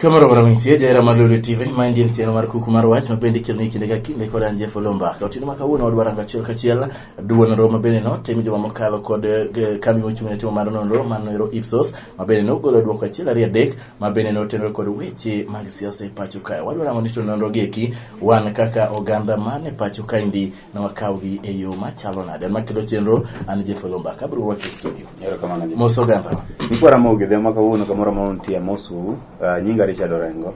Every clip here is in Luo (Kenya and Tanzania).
Kamoro amora mintie jahera mar Lolwe TV, ma en chenro mar kuku mar wach ma bende ikeloni kinde ka kinde kod an Jeff Olumba. To otieno ma kawuono wadwa rango achiel kachiel duo nonro ma bende notim juma mokalo kod kambi mochung' ne timo mar nonro mano ero Ipsos ma bende nogolo duoko achiel ariyo adek ma bende notenore kod weche mag siasa e pacho kae. Wadwa rango ni to nonro gi eki wan kaka oganda man e pacho kaendi ne wakawgi e yo machalo nade. An makelo chenro an Jeff Olumba, kabiro rwaki e studio. Erokamano. Jeff. Mos oganda. Nyikwa Ramogi dhiang' ma kawuono kamoro amora untie amosou. Nyinga Richard Orengo.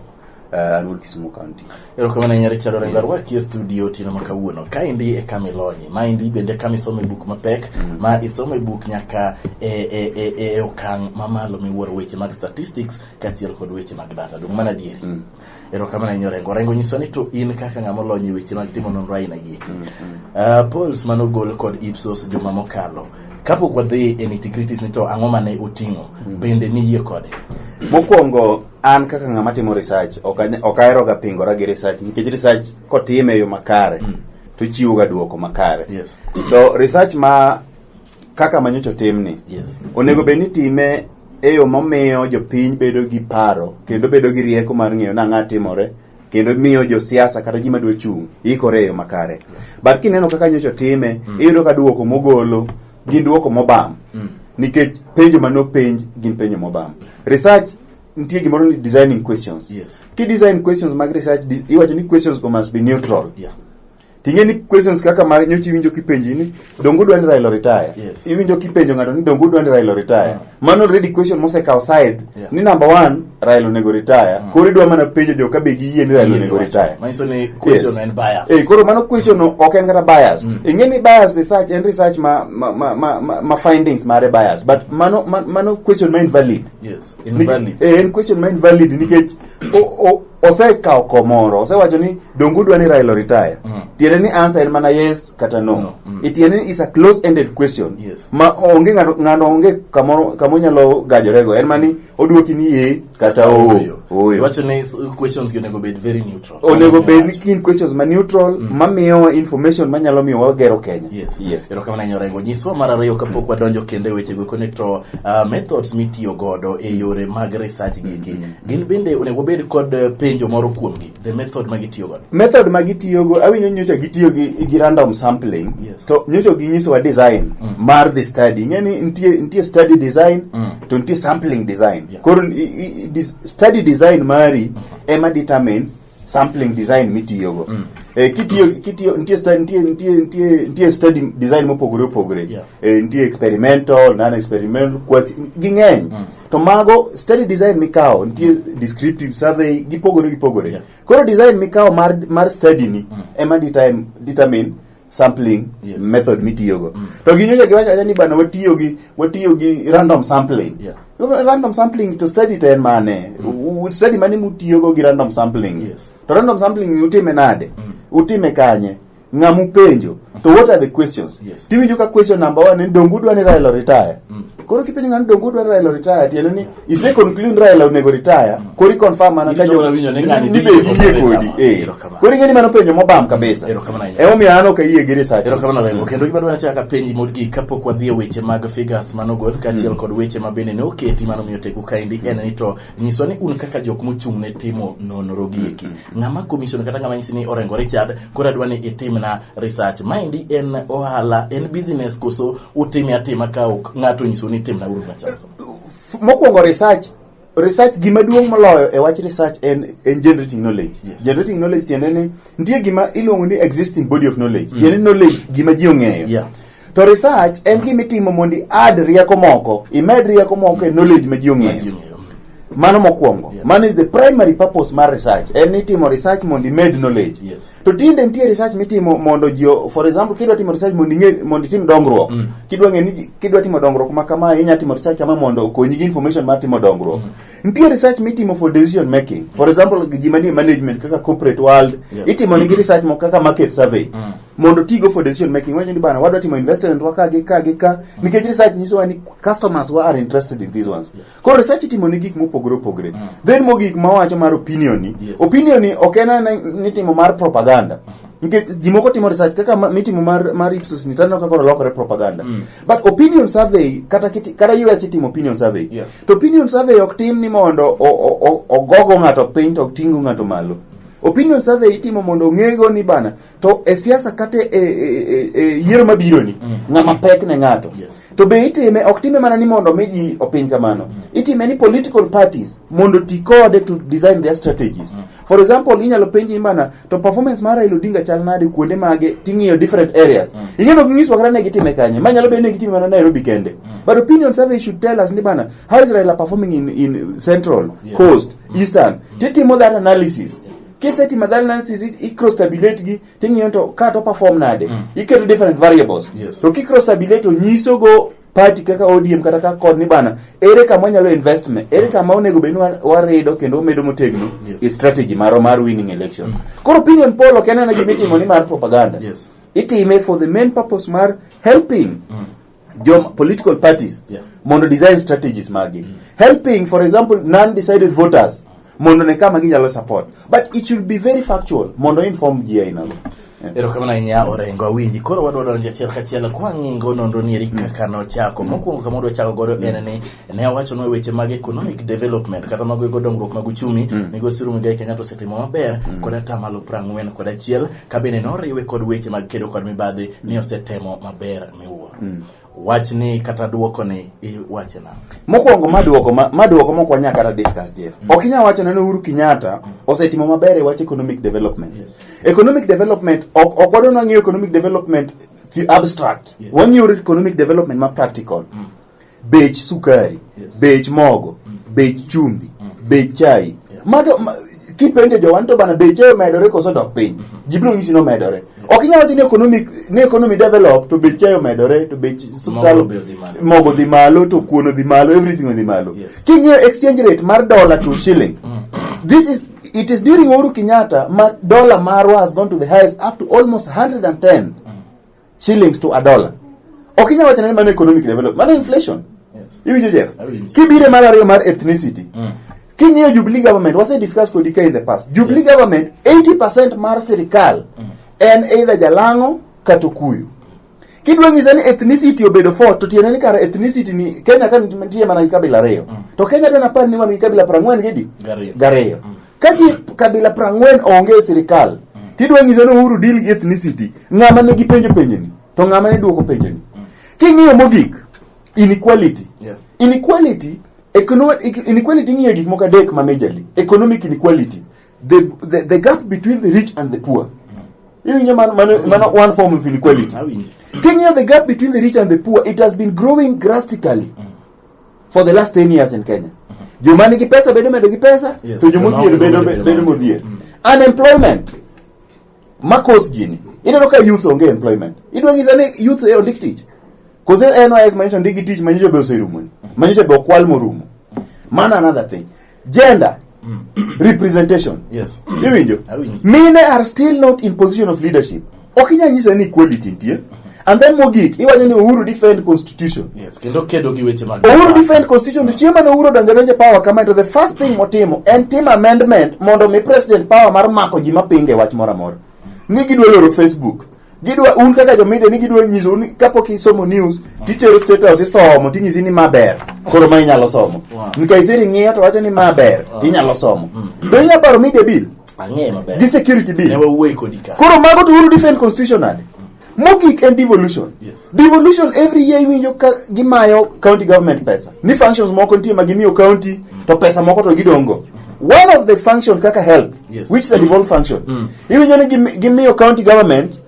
An wuod Kisumu County. Erokamano ahinya Richard Orengo, arwaki e studio otieno ma kawuono. Kaendi e kama ilonye, maendi bende kama isomo e buk mapek, ma isomo e buk nyaka e okang' mamalo miwuoro weche mag statistics kaachiel kod weche mag data. Donge mano adieri? Erokamano ahinya Orengo. Orengo nyiswa ni to in kaka ng'ama olony e weche mag timo nonro aina gi eki. Polls manogol kod Ipsos juma mokalo. Kapok wadhi e nitty-gritties ni to ang'o mane oting'o, bende niyie kode? Mokwongo an kaka ng'ama timo research ok ahero ga pingora gi research nikech research kotime e yo makare to chiwo ga duoko makare. To research ma kaka manyocha otimni onego bed ni time e yo mamiyo jopiny bedo gi paro kendo bedo gi rieko mar ng'eyo nang'a timore kendo miyo josiasa kata ji madwa chung' ikore e yo makare. But kineno kaka nyocha otime, iyudo ka duoko mogolo gin duoko mobam nikech penjo manopenj gin penjo mobam. Research nitie gimoro ni designing questions. Ki design questions mag research, iwacho ni questions go must be neutral. Ting'e ni questions kaka ma nyocha iwinjo kipenji ni donge udwa ni Raila retire. Iwinjo kipenjo ng'ato ni donge udwa ni Raila retire. Mano already question mosekawo side ni number one Raila onego retire. Koro idwa mana penjo jo ka be giyie ni Raila onego retire. Manyiso ni question en bias. Koro mano question no ok en kata biased. Ing'e ni biased research en research ma findings mare biased. But mano question ma invalid. Invalid. En question ma invalid nikech osekawo komoro, osewacho ni donge udwa ni Raila retire. Tiende ni answer en mana yes kata no. No. Itiende ni is a close ended question. Ma onge ng'ato onge kamoro kamonyalo gajorego. En mana ni odwoki ni ee kata ooyo. Ooyo. Iwacho ni questions gi onego bed very neutral. Onego bed ni gin questions ma neutral mamiyo information manyalo miyo wagero Kenya. Erokamano ahinya Orengo. Nyiswa mar ariyo kapok wadonjo kendo e weche go ni to methods mitiyo godo e yore mag research gi eki. Gin bende onego wabed kod penjo moro kuomgi. The method ma gitiyo godo. Method ma gitiyogo, awinjo nyocha gitiyo gi random sampling. To nyocha ginyisowa design mar the study. Ing'e ni nitie study design to nitie sampling design. Koro study design mari ema determine sampling design mitiyogo. Kitiyo nitie study, nitie, nitie, nitie, nitie study design mopogore opogore. Nitie experimental, non experimental, quasi ging'eny. To mago study design mikawo, nitie descriptive survey, gipogore gipogore. Koro design mikawo mar study ni ema determine sampling method mitiyogo. To ginyocha giwacho awacha ni bana watiyo gi random sampling. Random sampling to study to en mane? Study mane mutiyogo gi random sampling? To random sampling utime nade? Utime kanye? Ng'ama upenjo? To what are the questions? Tiwinjo ka question number 1 ni donge udwa ni Raila retire? Koro kipenjo ng'ano donge udwa ni Raila retire, tiende ni ise conclude ni Raila onego retire, koro i confirm mana ka Irito mana winjo ni ng'ani ni be dhi giyie koso kodi. retire. Erokamano. Koro ing'e ni mano penjo mobam kabisa. Erokamano ahinya. Emomiyo an ok ayie gi research. Erokamano Orengo. Kendo gima dwa chaka penji mogik kapok wadhi e weche mag figures manogol kaachiel kod weche ma bende ne oketi manomiyo teko kaendi en ni to nyiswa ni un kaka jok mochung' ne timo nonro gi eki. Ng'ama commission kata ng'ama nyisi ni Orengo Richard koro adwa ni itimna research. Maendi en ohala, en business koso utime atima ka ok ng'ato onyiso ni timna uru machalo kama? Mokwongo research gima duong' moloyo e wach research en generating knowledge. Generating knowledge tiende ni nitie gima iluongo ni existing body of knowledge. Tiende ni knowledge gima ji ong'eyo. To research en gima itimo mondo i-add rieko moko, imed rieko moko e knowledge ma ji ong'eyo. Mano mokwongo. Mano is the primary purpose mar research. En ni timo research mondo imed knowledge. To tinde nitie research mitimo mondo ji, for example, kidwa timo research mondo ing'e, mondo itim dongruok. Kidwa ng'e ni kidwa timo dongruok ma kama, inya timo research kama mondo okonyi gi information mar timo dongruok. Nitie research mitimo for decision making. For example, ji manie management kaka corporate world, itimo nigi research moko kaka market survey. Mondo tigo for decision making. Wacho ni bana, wadwa timo investment wa ka gi ka gi ka. Nikech research nyisowa ni customers wa are interested in these ones. Koro research itimo ni gik mopogore opogore. Then mogik mawacho mar opinion ni. Opinion ni ok en ni timo mar propaganda. Nikech ji moko timo research kaka mitimo mar Ipsos ni taneno kaka olokore propaganda. But opinion survey kata kata US itimo opinion survey. To opinion survey ok tim ni mondo ogogo ng'ato piny to oting'o ng'ato malo. Opinion survey itimo mondo ong'ego ni bana to e siasa kata e yiero mabiro ni ng'ama pek ne ng'ato. To be itime ok time mana ni mondo mi ji opiny kamano. Itime ni political parties mondo ti kode to design their strategies. For example, inyalo penji ni bana to performance mar Raila Odinga chal nade kuonde mage ting'iyo different areas. Ing'e ok ginyiswa kata ne gitime kanye. Ma nyalo bedo ni gitime mana Nairobi kende. But opinion survey should tell us ni bana how is Raila performing in central, coast, eastern. Titimo that analysis. Kisetimo that analysis i cross tabulate gi ting'iyo to ka to perform nade. Iketo different variables. To ki cross tabulate to nyiso go party kaka ODM kata kaka kod ni bana ere kama wanyalo investment ere kama onego bed ni warido kendo wamedo motegno e strategy marwa mar winning election. Koro opinion poll ok en ana gima itimo ni mar propaganda. Itime for the main purpose mar helping jom political parties mondo design strategies magi. Helping for example non-decided voters mondo ne kama ginyalo support. But it should be very factual mondo inform ji ainago. Erokamano ahinya Orengo awinji. Koro wadwa donjo achiel kachiel kwang'ingo nonro ni eri kaka nochako. Mokwongo kama wadwa chako godo en ni ne owachonwa e weche mag economic development kata mago ego dongruok mag uchumi. Migosi Uhuru Muigai Kenyatta osetimo maber kod atamalo 41 ka bende noriwe kod weche mag kedo kod mibadhi ni osetemo maber miwuoro. Wachni kata duoko ni iwache nang'o? Mokwongo ma duoko mok wanyal kata discuss Jeff. Ok inyal wacho ni Uhuru Kenyatta osetimo maber e wach economic development. Economic development ok wadwa ni wang'iyo economic development abstract. Wang'iyo economic development ma practical. Bech sukari, bech mogo, bech chumbi, bech chai. Mago kipenjo jowan to bana bech chai omedore koso dok piny. Ji biro nyisi ni omedore. Ok inyal wacho ni economy develop to bech chai omedore to bech sukari Mogo be odhi malo. mogo dhi malo to kuon odhi malo everything odhi malo. King'iyo exchange rate mar dollar to shilling. This is it is during Uhuru Kenyatta ma dollar marwa has gone to the highest up to almost 110 shillings to a dollar. Ok inyal wacho ni mano economic development, mano inflation. Iwinjo Jeff? Awinjo. Kibire mar ariyo mar ethnicity. King'iyo Jubilee government, wase discuss kodi ka in the past. Jubilee government 80% mar sirikal en either Jalang'o kata Okuyu. Kidwa nyisa ni ethnicity obedo 4 to tiende ni kara ethnicity ni Kenya ka nitie mana gi kabila ariyo. To Kenya dwa napar ni wan gi kabila 40 gidi? Gariyo. Gariyo. Ka ji kabila 40 onge e sirikal, tidwa nyisa ni Uhuru deal gi ethnicity, ng'ama ne gipenjo penjo ni, to ng'ama ne duoko penjo ni. King'iyo mogik, inequality. Inequality, inequality ing'iyo gik moko adek ma majorly. Economic inequality, the gap between the rich and the poor. Iwinjo mano one form of inequality. Awinjo. King'iyo the gap between the rich and the poor, it has been growing drastically for the last 10 years in Kenya. Joma nigi pesa bedo medo gi pesa, to joma Joma odhier onge bedo bedo bedo maonge. modhier. Unemployment makos gini. Ineno ka youth onge employment. Idwa nyisa ni youth e ondik tich. Kose NYS manyocha ondik gi tich manyocha be oserumo ni. Manyocha be okwal morumo. Mano another thing. Gender representation. Iwinjo? Awinjo. Mine are still not in position of leadership. Ok inyal nyisa ni equality nitie. And then mogik, iwacho ni Uhuru defend constitution. Yes, kendo kedo gi weche mag Uhuru defend constitution to chieng' mane Uhuru odonjo donjo e power kama to the first thing motimo en timo amendment mondo mi president power mar mako ji mapinge wach moro amora. Ni gidwa loro Facebook. Gidwa un kaka jo media ni gidwa nyiso ni kapok isomo news titero State House isomo tinyisi ni ma ber. Koro ma inyalo somo. Nkaiseri ng'iyo to wacho ni ma ber tinyalo somo. Do inyalo paro media bill Ang'e maber. gi security bill. Ne wawuoye kodi ka. Koro mago to Uhuru defend constitution nade? Mogik en devolution. Devolution every year iwinjo ka gimayo county government pesa. Ni functions moko nitie ma gimiyo county to pesa moko to gidongo. One of the function kaka health, which is a devolved function. Iwinjo ni gimiyo county government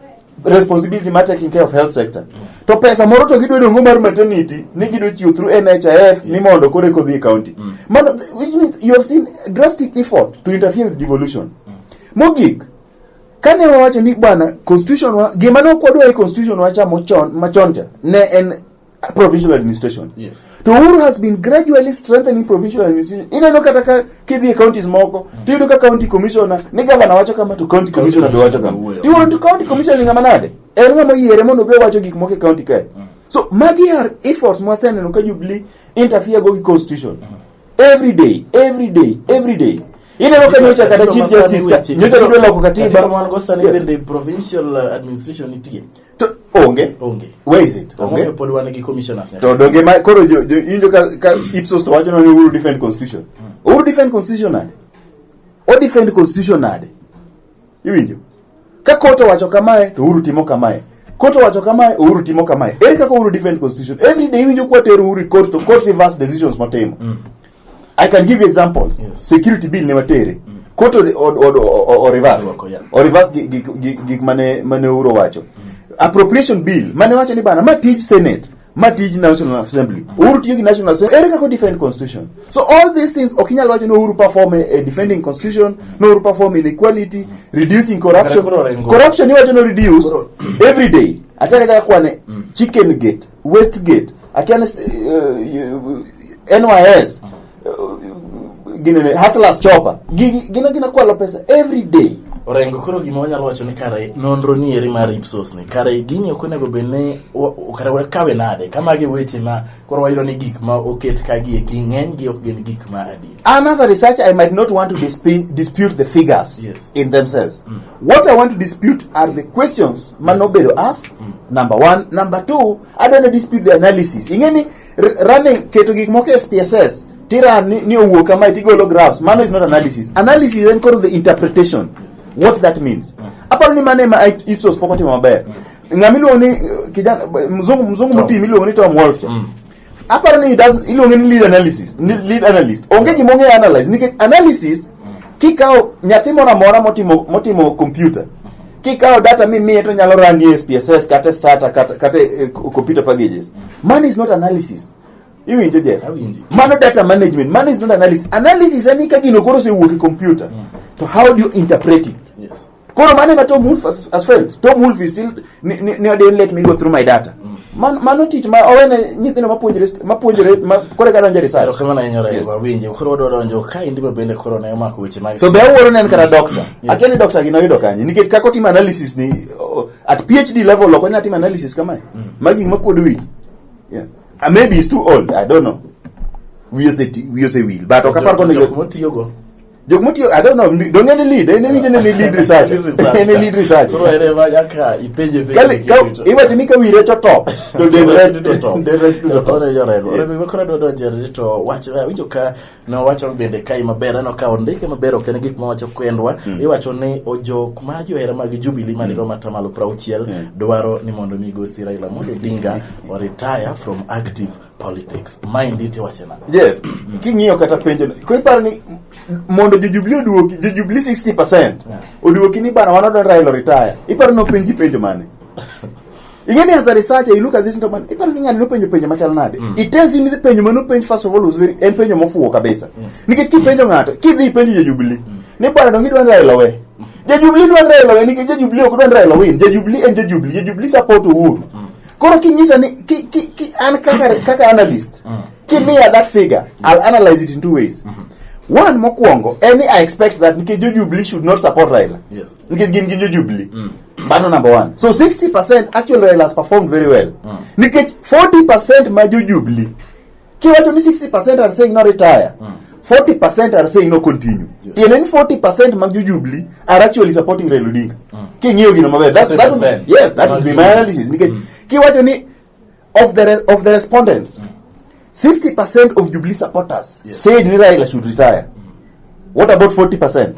responsibility mar taking care of health sector. To pesa moro to gidwa dongo mar maternity ni gidwa chiwo through NHIF ni mondo koro eko dhi e county. Mano, which means you have seen drastic effort to interfere with devolution. Mogik, kane wawacho ni bwana constitution wa gima ne ok wadwa e constitution wa cha mochon machon cha ne en provincial administration. To Uhuru has been gradually strengthening provincial administration. Ineno kata ka kidhi e counties moko, tiyudo ka county commissioner, ni governor wacho kama to county commissioner be wacho kama. wuoyo. Iwuoyo to county commissioner ni ng'ama nade? En ng'ama oyiere mondo obi owacho gik moko e county kae. So magi are efforts mwaseneno ka Jubilee interfere go gi constitution. Every day, every day, every day. Ineno ka nyocha kata Chief Justice ka nyocha gidwa loko katiba. Katiba man go sani bende provincial administration nitie. To onge. Onge. Where is it? Onge. Onge pod wan gi commissioners. To donge ma koro jo jo injo ka Ipsos to wacho ni Uhuru defend constitution. Uhuru defend constitution nade? O defend constitution nade? Iwinjo? Ka court owacho kamae to Uhuru timo kamae. Court owacho kamae, Uhuru timo kamae. Ere kaka Uhuru defend constitution? Every day iwinjo kwa tero Uhuru e court to court reverse decisions motimo. I can give you examples. Security bill ne watere. Court o reverse. Odwoko, yeah. O reverse gik mane Uhuru owacho. Appropriation bill mane wacho ni bana ma tij Senate, ma tij National Assembly. Uhuru tiyo gi National Assembly. Ere kaka o defend constitution? So all these things ok inyal wacho ni Uhuru perform e defending constitution, no Uhuru perform in equality, reducing corruption. Koro Orengo. Corruption iwacho no reduce Koro- every day. Achaka achaka kwane Chicken Gate, West Gate, akia ni NYS, ginene Hustlers Chopper. Gigi gina kwalo pesa every day. Orengo koro gima wanyalo wacho ni kare nonro ni eri mar Ipsos ni kare gini ok onego bed ni kare wakawe nade ka magi weche ma koro wayudo ni gik ma oket ka gi eki ng'eny gi ok gin gik ma adier. And as a researcher, I might not want to dispute the figures in themselves. What I want to dispute are the questions manobedo asked, number one. Number two, I don't dispute the analysis. Ingeni running keto gik moko e SPSS, tira ni owuok kamae tigolo graphs. Mano is not analysis. Analysis then koro the interpretation, what that means. Aparo ni mano ema Ipsos pok otimo maber. Ng'ama iluongo ni kijana mzungu moti miluongo ni Tom Wolfe cha. Aparo ni does iluonge ni lead analysis, ni lead analyst. Onge gima ong'eyo analyze nikech analysis kikawo nyathi moro amora motimo computer kikawo data mimiye to nyalo run e SPSS kata Stata kata computer packages. Mano is not analysis. Iwinjo Jeff? Awinji. Mano data management. Mano is not analysis. Analysis en ni ka gino koro osewuok e computer. To how do you interpret it? Koro mano ema Tom Wolfe has failed. Tom Wolfe is still ni odin let me go through my data. Mano tich ma owene nyithindo mapuonjre ma kore ka donjo e research. Erokamano ahinya Orengo, awinji. Koro wadwa donjo ka indi ma bende koro ne omako weche mag To be awuoro ni en kata doctor. Yes. Akia ni doctor gino oyudo kanye nikech kaka otimo analysis ni at PhD level ok onyal timo analysis kamae. Magi gik makuodo wich. Yeah. Maybe he's too old, I don't know. Wiye osewil but ok apar konego Jok motiyogo. Jok motiyo, I don't know, donge en lead, en iwinjo ni en lead researcher. Lead researcher. En lead researcher. Koro en ema nyaka ipenje penjo Kali, gi ka, duto. iwacho ni ka wi rech otop, to del rech Duto top. del rech duto top. Erokamano ahinya Orengo. Yeah. Orengo, koro adwa donjo e to wach awinjo ka nowacho bende kae maber, aneno ka ondike maber, ok en gik mawacho kendwa. Iwacho ni jok ma johera mag Jubilee madirom atamalo 60 dwaro ni mondo migosi Raila Amolo Odinga o retire from active politics. Maendi tiwache nang'o? Jeff, king'iyo kata penjo, koro iparo ni mondo jo Jubilee oduoki, jo Jubilee 60% oduoki ni bana wan wadwa ni Raila retire. Iparo ni openji penjo mane? Ing'e ni as a researcher you look at this and man, iparo ni ng'ani nopenjo penjo machal nade? It tells you ni the penjo mane openj first of all was very en penjo mofuwo kabisa. Nikech kipenjo ng'ato, kidhi ipenjo jo Jubilee, ni bwana donge idwa ni Raila we. Jo Jubilee dwa ni Raila we nikech jo Jubilee ok dwa ni Raila win. Jo Jubilee en jo Jubilee, jo Jubilee support Uhuru. Koro kinyisa ni ki an kaka analyst, kimiya that figure, I'll analyze it in two ways. One, mokwongo, en ni I expect that nikech jo Jubilee should not support Raila. Nikech gin jo Jubilee. Mano number one. So 60% actually Raila has performed very well. Nikech 40% ma jo Jubilee, kiwacho ni 60% are saying no retire, 40% are saying no continue. Tiende ni 40% mag jo Jubilee are actually supporting Raila Odinga. King'iyo gino maber. 40%. Yes, that would be my analysis. Nikech kiwacho ni of the respondents, 60% of Jubilee supporters said ni Raila should retire. What about 40%?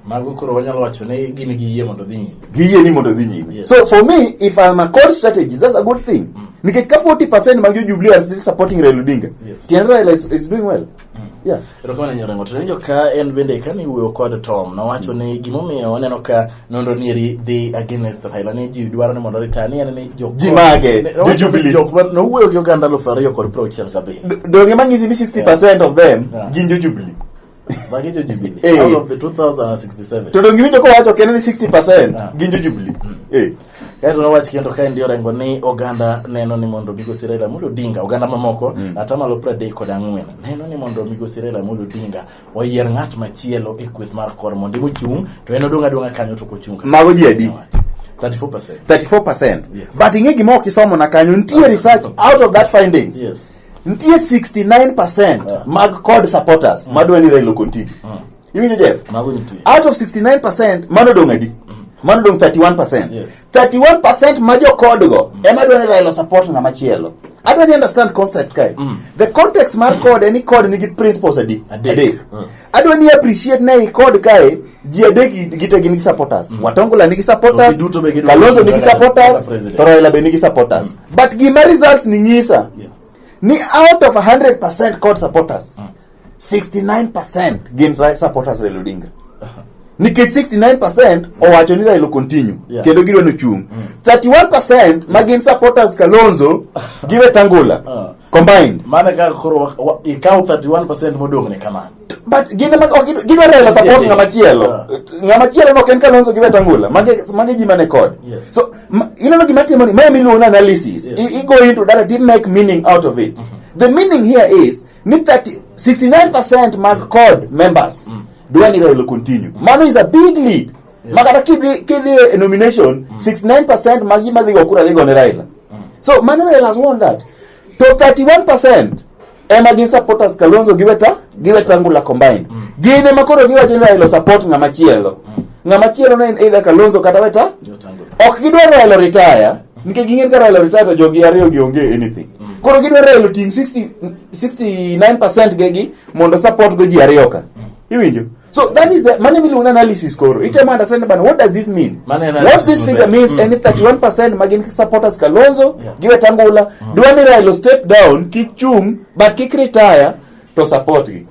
Mago koro wanyalo wacho ni gin gi yie mondo dhi nyime. Giyie ni mondo dhi nyime. Yes. So for me, if I'm a core strategist, that's a good thing. Nikech ka 40% mag jo Jubilee are still supporting Raila Odinga, tiende Raila is doing well. Yeah. Erokamano ahinya Orengo. To winjo ka en bende kane iwuoyo kod Tom, nowacho ni gimomiyo waneno ka nonro ni eri dhi against Raila ni ji dwaro ni mondo retire ni en ni jok Ji mage? Ne- Jo nowacho ni Jubilee. jok ma nowuoyo gi oganda 2067. Donge manyisi ni 60% of them gin jo Jubilee. Magi jo Jubilee. Out of the 2067. To donge iwinjo kowacho kende ni 60% gin jo Jubilee. Kaeto nowach kendo ka endi Orengo ni oganda neno ni mondo migosi Raila Amolo Odinga, oganda mamoko atamalo 34 neno ni mondo migosi Raila Amolo Odinga oyier ng'at machielo e kweth mar kor mondo emochung' to en odong' adong'a kanyo to ok ochung'. Mago ji adi? 34%. 34%. But ing'e gima ok isomo na kanyo, nitie research out of that findings. Nitie 69% mag CORD supporters madwa ni Raila continue. Iwinjo Jeff? Mago nitie. Out of 69% mano dong' adi? Mano dong' 31%. Yes. 31% ma jokod go ema dwa ni Raila support ng'ama chielo. Adwa ni understand concept kae. The context mar CORD en ni CORD nigi principles adi? Adek. Adwa ni appreciate ne i CORD kae ji adek gite gin gi supporters. Wetangula nigi supporters, To giduto be gidwa Kalonzo nigi Raila supporters, president. to Raila be nigi supporters. But gima results ni nyisa ni out of 100% CORD supporters, 69% gin supporters Raila Odinga. Nikech 69% owacho ni Raila continue kendo gidwa ni ochung. 31% ma gin supporters Kalonzo gi Wetangula combined. Mano kaka koro ikaw 31% modong' ne kamano. But gin ema ok gidwa Raila support ng'ama chielo. Ng'ama chielo no ok en Kalonzo gi Wetangula. Mage ji mane kod. So ineno gima timo ni mae miluongo ni analysis. I go into that and make meaning out of it. The meaning here is ni 30, 69% mag CORD members dwa ni Raila continue. Mano is a big lead. Makata kidhi e nomination 69% mag ji madhi go kura dhi go ne Raila. So mano Raila has won that. To 31% ema gin supporters Kalonzo gi Weta gi Wetangula combined. Gin ema koro giwacho ni Raila support ng'ama chielo. Ng'ama chielo no en either Kalonzo kata Weta. Ok gidwa Raila retire nikech ging'e ka Raila retire to jogi ariyo gi onge anything. Koro gidwa Raila ting 60 69% gegi mondo support go ji ariyo ka. Iwinjo? So that is the mano miluongo ni analysis koro. Itemo understand bana what does this mean? Mano en What analysis this figure maber. means en ni 31% ma gin supporters Kalonzo gi Wetangula dwa ni Raila step down kik chung but kik retire to support gi.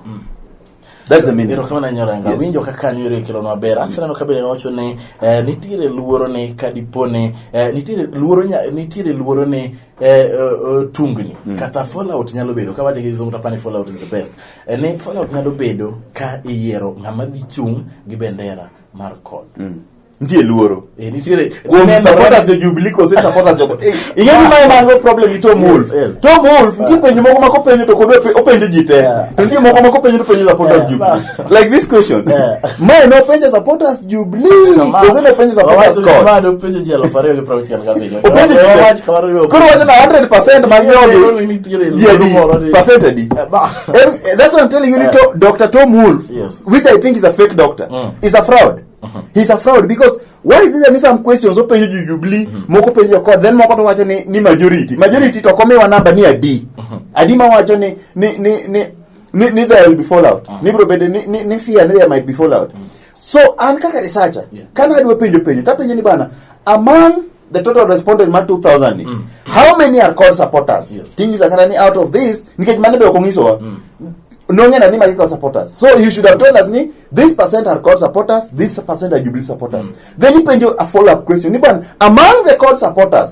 That's the meaning. Erokamano Nyarenga. Yes. Winjo kaka kanyo ero kelonwa ber. Aseneno ka bende wacho ni nitiere luoro ni kadipo ni nitiere luoro nitiere luoro ni tungni kata fallout nyalo bedo kawacho gi kizungu tapani fallout is the best. Ni fallout nyalo bedo ka iyiero ng'ama dhi chung' gi bendera mar CORD. Nitie luoro. Nitiere kuom nenore supporters jo Jubilee kose supporters jo ing'e ni mae man go problem gi Tom Wolf. Tom Wolf nitie penjo moko ma kopenjo to kodwa openjo ji te. To nitie moko ma kopenjo to penjo supporters Jubilee. Like this question. Mae nopenjo supporters Jubilee kose nopenjo supporters CORD. Ma nopenjo ji 2067. Openjo ji te. Wach kamano Koro wacho na 100% mag jogi. Nitiere Ji adi? luoro moro ni- Percent adi? That's what I'm telling you. Dr. Tom Wolf, which I think is a fake doctor, is a fraud. He's a fraud because why is there some questions openjo jo Jubilee, moko penjo jo CORD, then moko to wacho ni majority. Majority to ok omiwa namba ni adi. Adi ma wacho ni there will be fallout. Ni biro bedo ni fear ni there might be fallout. So an kaka researcher, kana adwa penjo penjo, tapenjo ni bana, among the total respondent mar 2000 ni, how many are CORD supporters? Tingisa kata ni out of this, nikech mano be ok onyisowa. Nong'ena ni magi CORD supporters. So you should have told us ni this percent are CORD supporters, this percent are Jubilee supporters. Then ipenjo a follow up question ni bana, among the CORD supporters,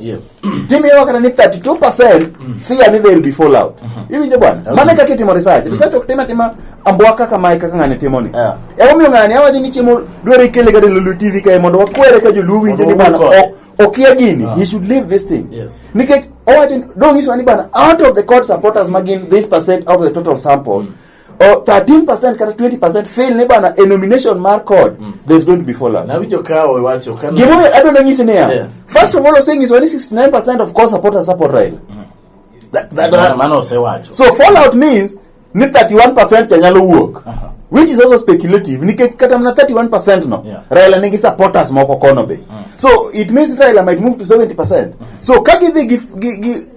timiyowa kata ni 32% fear ni there will be fallout. Iwinjo bwana? Mano e kaka itimo research. Research ok tim atima ambwaka kamae kaka ng'ani timo ni. Emomiyo ng'ani awacho ni chiemo dwaro ikele kata e Lulu TV kae mondo wakwere ka joluo winjo ni bana okia gini. He should leave this thing. Nikech owacho ni dong nyisowa ni bana out of the CORD supporters ma gin this percent of the total sample, or 13% kata 20% feel ni bana a nomination mar CORD there's going to be fallout. Nawinjo ka owacho ka Gimomiyo adwa nyisi niya, first of all osenyisowa ni 69% of CORD supporters support Raila. Mano osewacho. So fallout means ni 31% cha nyalo wuok. Which is also speculative nikech kata mana 31% no Raila nigi supporters moko kono be. So it means Raila might move to 70%. So ka gidhi gi gi gi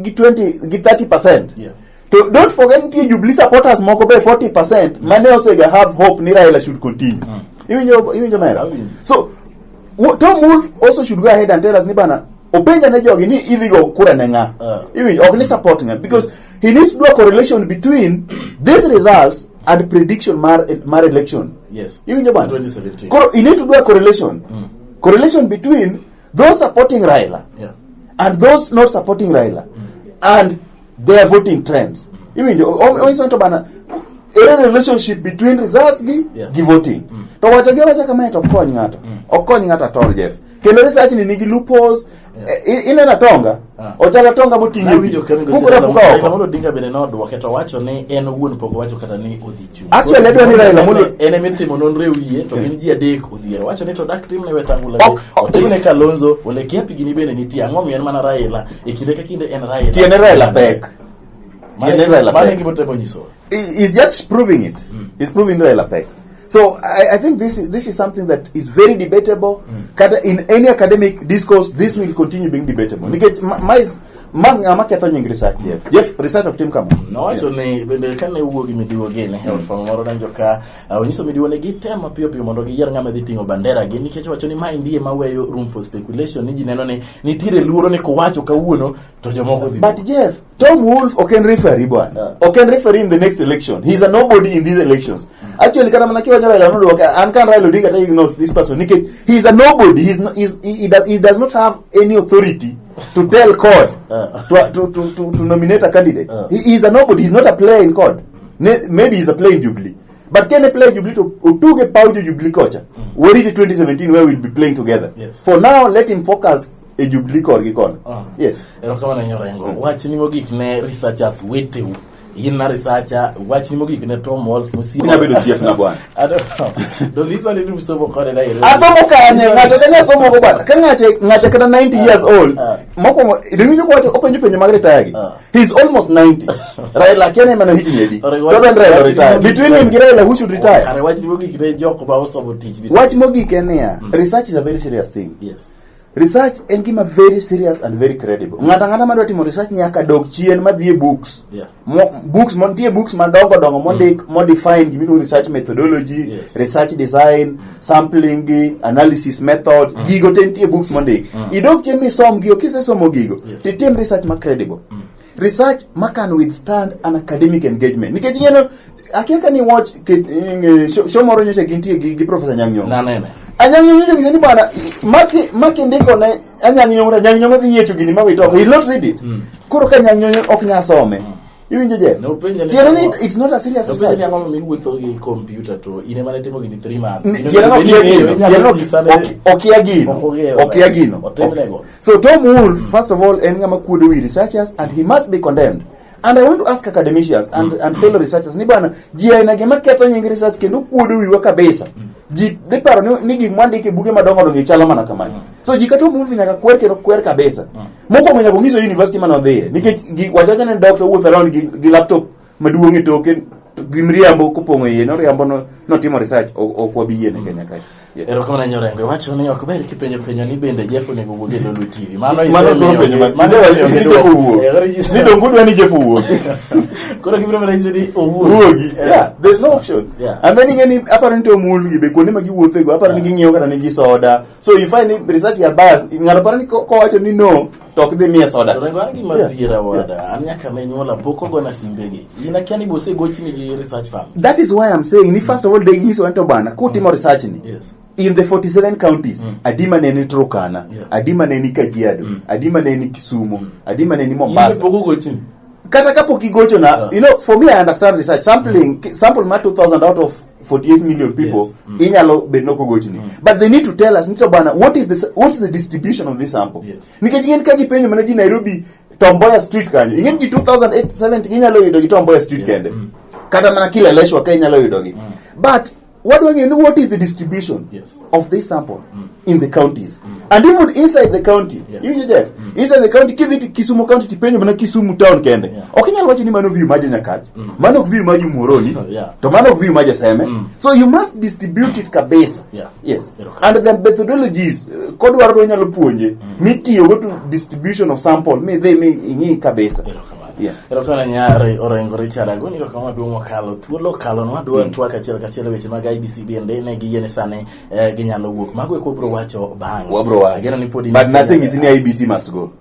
gi 20 gi 30%. To don't forget nitie Jubilee supporters moko be 40% mane osega have hope ni Raila should continue. Iwinjo mera? So Tom Wolf also should go ahead and tell us ni bana openja ne jogi ni idhi go kura ne ng'a. Iwinjo ok ni support ng'a because he needs to do a correlation between these results and prediction mar election. Iwinjo bana? 2017. Koro he need to do a correlation. Correlation between those supporting Raila and those not supporting Raila and their voting trends. Iwinjo onyiso to bana ere relationship between results gi gi voting. To wacho gi wacho kamae to ok kony ng'ato. Ok kony ng'ato at all, Jeff. Kendo research ni nigi loopholes. Ineno atonga? Ochalo atonga moting'e pi. Nawinjo ka migosi Pukore apuka Raila oko. Amolo Odinga bende nodwoke to wacho ni en owuon pok owacho kata ni odhi chung'. Actually, adwa ni Raila Amolo En ema itimo nonro e wiye to gin ji adek odhiero. Wacho ni to dak timne Wetangula be, otimne Kalonzo, Ole Kiapi gini bende nitie. Ang'o miyo en mana Raila? E kinde ka kinde en Raila. Tiende Raila pek. Tiende Raila Mano e pek. gima otemo nyisowa. He's just proving it. He's proving Raila pek. So I think this is something that is very debatable. Kata in any academic discourse, this will continue being debatable. Nikech ma ng'ama ketho nying research, Jeff. Jeff, research ok tim kama. Nowacho ni bende kane owuo gi midiwo gini e od fwambo moro donjo ka onyiso midiwo ni gitem mapiyo piyo mondo giyier ng'ama dhi ting'o bandera gi, nikech owacho ni maendi ema weyo room for speculation, ni ji neno ni nitiere luoro ni kowacho kawuono to jomoko dhi. But Jeff, Tom Wolf ok en referee bwana. Ok en referee in the next election. He's a nobody in these elections. Actually kata mana kiwacho Raila nodwoke, an kan Raila Odinga to ignores this person nikech he's a nobody. He's not, he's, he does not have any authority to tell CORD to nominate a candidate. He is a nobody. He's not a player in CORD. Maybe he's a player in Jubilee. But can a player Jubilee to otuge paw jo Jubilee kocha? Wariti 2017 where we'll be playing together. For now, let him focus e Jubilee korgi kono. Yes. Erokamano ahinya Orengo. Wachni mogik ne researchers weteu. In na researcher, wachni mogik ne Tom Wolf Musio. Inya bedo osiepna bwana. I don't know. Donyiso ni usomo kode Nairobi. Asomo kanye, ng'ato kanye asomo go bwana. Ka ng'ate kata 90 years old. Mokwongo, iwinjo kowacho openjo penjo mag retire gi. He's almost 90. Raila kia ni mana higni adi. Orengo, To then Raila wachni retire. mogik Between him gi Raila, who should retire? Kare wachni mogik ne jok ma osomo tich. Wach mogik en niya, research is a very serious thing. Research en gima very serious and very credible. Ng'ato ang'ata madwa timo research nyaka dog chien madhi e books. Books nitie books madongo dongo mondik modefine gimiluongo research methodology, research design, sampling gi, analysis method, gigo te nitie books mondik. Idog chien misom gigo, kisesomo gigo, titim research ma credible. Research ma can withstand an academic engagement. Nikech ing'eno, akia ka ni watch show moro nyocha gintie gi Professor Anyang' Nyong'o. Nanene. Anyang' Nyong'o nyocha ng'ise ni bwana, maki ndiko ne Anyang' Nyong'o, Anyang' Nyong'o dhi yiecho gini ma wito oko. He'll not read it. Koro ka Anyang' Nyong'o ok nyal some. Iwinjo Jeff? Nopenje ni Tiende ni it's not a serious Nopenje ni research. ang'o momiyo iwuotho gi computer to in ema ne timo gini 3 months. Tiende ni okia gino. Tiende ni okia gino. Okia gino. Otimnego. So Tom Wolf, first of all, en ng'ama kuodo wi researchers and he must be condemned. And I want to ask academicians and fellow researchers, ni bwana, ji aina gi maketho nying research kendo kuodo wiwa kabisa. Ji dhi paro ni gik mwandiko e buge madongo dongo chalo mana kamano. So ji ka Tom Wolf nyaka kwer kendo kwer kabisa. Mokwongo nyaka ong'iso university mane odhiye. Nikech wachacha ne doctor wuotho around gi laptop maduong' e toke gi mriambo kopong'o iye, noriambo notimo research, ok wabi yiene Kenya kae. Erokamano ahinya Orengo. Iwacho ni ok ber kipenjo penjo ni bende Jeff onego owuog e Lolwe TV. Mano Mano koro penjo ma- mano isewacho isemiyo ni gi Jeff dwoko. owuog. Koro inyise- Ni donge udwa ni Jeff owuog. Koro gibiro mana nyiso ni owuog. Owuogi. Yeah, there's no option. And then ing'e ni aparo ni Tom Wolf gi be kuonde ma giwuothego, aparo ni ging'iewo kata negi soda. So you find ni research are biased. Ng'ato paro ni kowacho ni no, to ok dhi miye soda. Orengo, an gima dhiera wada. An nyaka ne nyuola pok ogona simbegi. In akia ni bose gochni gi research firm. That is why I'm saying ni first of all de nyiso to bana kutimo research ni. In the 47 counties, adi ma ne ni Turkana, adi ma ne ni Kajiado, adi ma ne ni Kisumu, adi ma ne ni Mombasa. In pok ogochni. Kata kapok igocho na, you know, for me I understand research. Sampling, sample ma 2000 out of 48 million people, inyalo bed nok ogochni. But they need to tell us, nito bana, what is the distribution of this sample? Nikech ing'en ka gipenjo mana ji Nairobi, Tom Mboya Street kanyo. Ing'en ji 2070 inyalo yudo gi Tom Mboya Street kende. Kata mana Kileleshwa ka inyalo yudo gi. But wadwa ng'eyo ni what is the distribution of this sample in the counties. And even inside the county, iwinjo Jeff, inside the county, kidhi to Kisumu county tipenjo mana Kisumu town kende. Ok inyal wacho ni mano view ma jo Nyakach, mano ok view ma jo Muhoroni, to mano ok view ma jo Seme. So you must distribute it kabisa. Yes. And the methodologies, kodwaro to inyalo puonje, mitiyogo to distribution of sample, midhi mi ing'i kabisa. Erokamano ahinya Orengo Richard Agoni, erokamano maduong' mokalo thuolo okalonwa dwa twak achiel kachiel weche mag IEBC bende ne giyie ni sani ginyalo wuok. Mago eko wabiro wacho bang'e. Wabiro wacho. Ageno ni pod in But naseng'isi ni IEBC must go.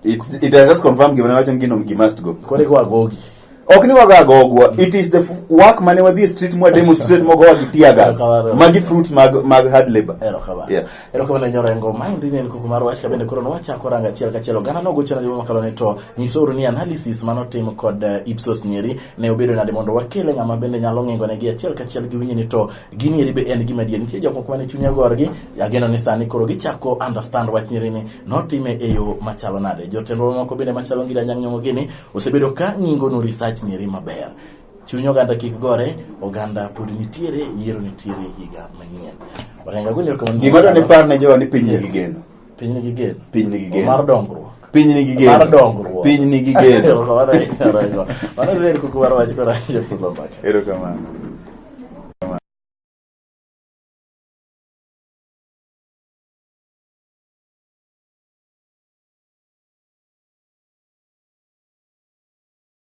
It has just confirmed gima ne wacho ni gino gi must go. Koro igo agogi. Ok ni wago agogwa. It is the work mane wadhi e street mwa demonstrate mogowa gi tear gas. Magi fruits mag hard labor. Erokamano. Erokamano ahinya Orengo. Maendi ne en koko mar wach ka bende koro nwachako rango achiel kachiel. Oganda nogochona juma mokalo ni to nyisouru ni analysis manotim kod Ipsos nieri ne obedo nade mondo wakele ng'ama bende nyalo ng'ingo negi achiel kachiel gi winyi ni to gini eri be en gima adier. Nitie jok moko mane chuny ogorgi, ageno ni sani koro gichako understand wach nieri ni notime e yo machalo nade. Jotendwa mamoko bende machalo Ngina Anyang' Nyong'o gini osebedo ka ng'ingonu research nieri maber. Chuny oganda kik gore, oganda pod nitiere, yiero nitiere higa manyien. Orengo agoni erokamano. Gima dwa ni par ne jowa ni piny nigi geno. Piny nigi geno. Piny nigi geno. Mar dongruok. Piny nigi geno. Mar dongruok. Piny nigi geno. Erokamano ahinya, Orengo. Mano e kuku mar wach kod Jafudh Mbaka. Erokamano.